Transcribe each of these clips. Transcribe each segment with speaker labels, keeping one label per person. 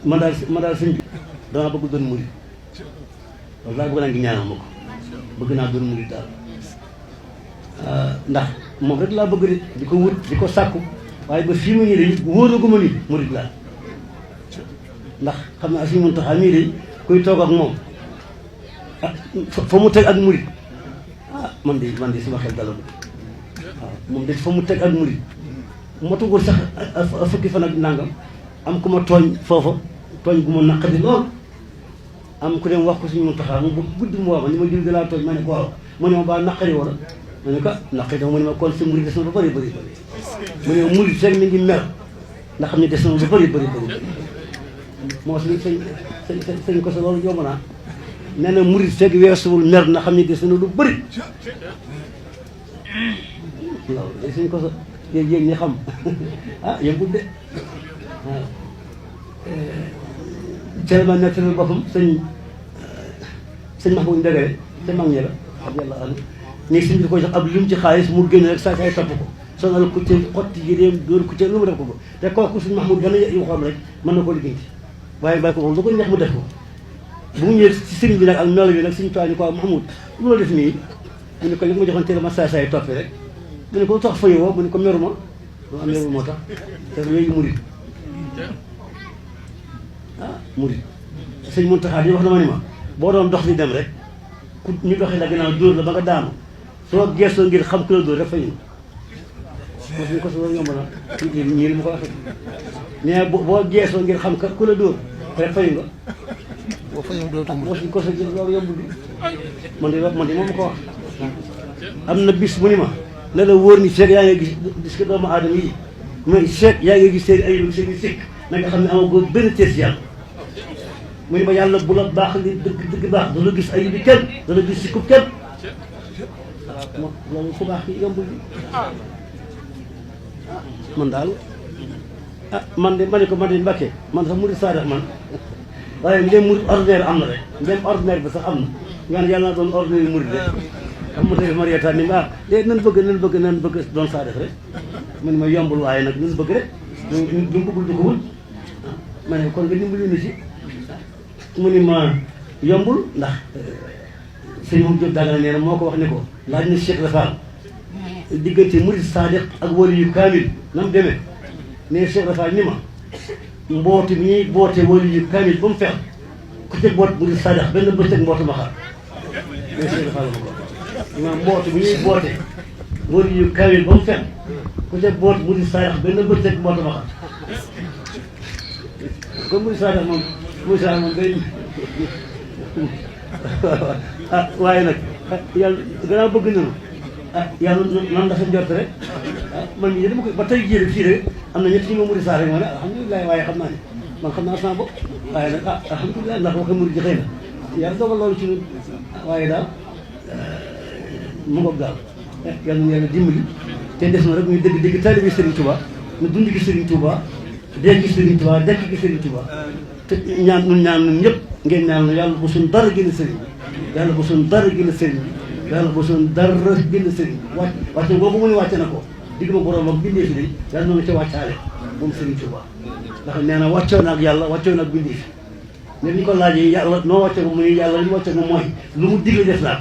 Speaker 1: man daal sëñ bi dama bëgg doon murid loolu daal bëgg naa ngi ñaanal ma ko bëgg naa doon murid daal ndax moom rek laa bëgg di ko wut di ko sàkku waaye ba fii mu ñëw de wóoraguma ni murid laa ndax xam naa suñu Muntaxa mii de kuy toog ak moom fa mu teg ak murid man de sama xel dalal waaw moom de fa mu teg ak murid motugul sax fukki fan ak nangam am ku ma tooñ foofa tooñ gu ma naqadi lool am ku dem wax ko suñu Muntaxa mu bu guddi mu wax ma ni ma jël de laa tooñ ma ne ko waaw mu ne ma baa naqari wala ma ne ko naqari dafa mu ne ma kon sa murid des na ba bëri bëri mu ne ma murid fekk mi ngi mer ndax xam ne des na ba bëri bëri moo sëñ ko sa loolu yomb naa nee na murid fekk weesuwul mer na xam ne des na lu bëri loolu sëñ ko sa yéen ñi xam yëmbul de waaw Thierno nettali boppam sëñ Mahmoud Ndegere te mag ñi la ak yàlla am nii sëñ bi ko jox ab lim ci xaalis mu génn rek saa topp ko sonal ku ci xotti yéreem dóor ku ci lu mu def ko te kooku sëñ Mahmoud gën a yu xool rek mën na koo liggéey waaye bàyyi ko moom lu ko neex mu def ko bu mu ñëwee ci sëriñ bi nag ak melo bi nag suñu toit ni ko Mahmoud lu la def nii mu ne ko li ma joxoon teel ma saa toppi rek mu ne ko lu tax fayu woo mu ne ko meruma lu am merul moo tax te yooyu murid murid sëñ Muntaxa di wax na ma ni ma boo doon dox di dem rek ku ñu doxee la gannaaw dóor la ba nga daanu soo geesoo ngir xam ku la dóor rek fayu mo suñu ko si loolu yomb na ñii li ma ko waxee mais boo geesoo ngir xam ku la dóor rek fayu nga
Speaker 2: boo fa yomb loolu
Speaker 1: moo suñ ko si loolu yomb bi man de moom ma ko wax am na bis mu ni ma ne la wóor ni feeg yaa ngi gis que doomu aadama yi mooy feeg yaa ngi gis seen ayib seen i sikk na nga xam ne amagoo benn tees yàlla mu ni ma yàlla bu la baax li dëgg baax dala gis ayib bi kenn dala gis sikku kenn waaw loolu ku baax ki yombul bi man daal man de Mbàkke man sax murid saadax man waaye ndem murid ordinaire am na rek ndem ordinaire bi sax am na nga ne yàlla naa doon ordinaire murid rek xam mu tey mariata ni ma léegi nan bëgg doon saadax rek mu ne ma yombul waaye nag nan bëgg rek du ko bul du ko wul ma ne kon nga dimbali ni ci mu ni ma yombul ndax sëñ moom Jóob Dagana nee na moo ko wax ne ko laaj na Cheikh Rafal diggante murid saadiq ak wali yu kaamil na mu demee ne Cheikh Rafal ni ma mboote bi ñuy boote wali yu kaamil ba mu fex ku ca boot murid saadiq benn bëccëg mbootu ma xar ne Cheikh Rafal ma ko ma mboote bi ñuy boote wali yu kaamil ba mu fex ku ca boot murid saadiq benn bëccëg mbootu ma xar kon murid saadiq moom day waaye nag yàlla gannaaw bëgg nañu yàlla nan dafa njort rek man mii dama ko ba tey jii rek fii rek am na ñett ñi ma murid saa rek ma ne alhamdulilah waaye xam naa ne man xam naa sama bopp waaye nag alhamdulilah ndax waxe murid ji xëy na yàlla dogal loolu ci ñun waaye daal mu ngoog daal yàlla na yàlla dimbali te des na rek muy dëgg taalibe Serigne Touba ñu dund gi Serigne Touba dee gi Serigne Touba dekk gi Serigne Touba te ñaan ñun ñëpp ngeen ñaan yàlla bu suñ dara génn sëriñ bi yàlla bu suñ dara génn sëriñ bi yàlla bu suñ dara génn sëriñ bi wàcce boobu mu ne wàcce na ko digg ma borom ak bindee fi de yàlla noonu ca wàccaale moom Serigne Touba ndax nee na wàccoo na ak yàlla wàccoo na ak bindee fi mais ni ko laajee yàlla noo wàccee ko mu ne yàlla li wàccee ko mooy lu mu digle def naa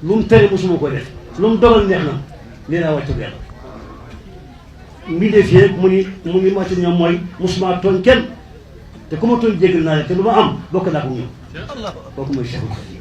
Speaker 1: lu mu tere mosuma ko def lu mu dogal neex na lii laa wàcce ko yàlla mbindee fi rek mu ni wàcce ñoom mooy mosuma tooñ kenn te ku ma tooñ jéggal naa leen te lu ma am bokk naa ko ñoom kooku mooy Cheikh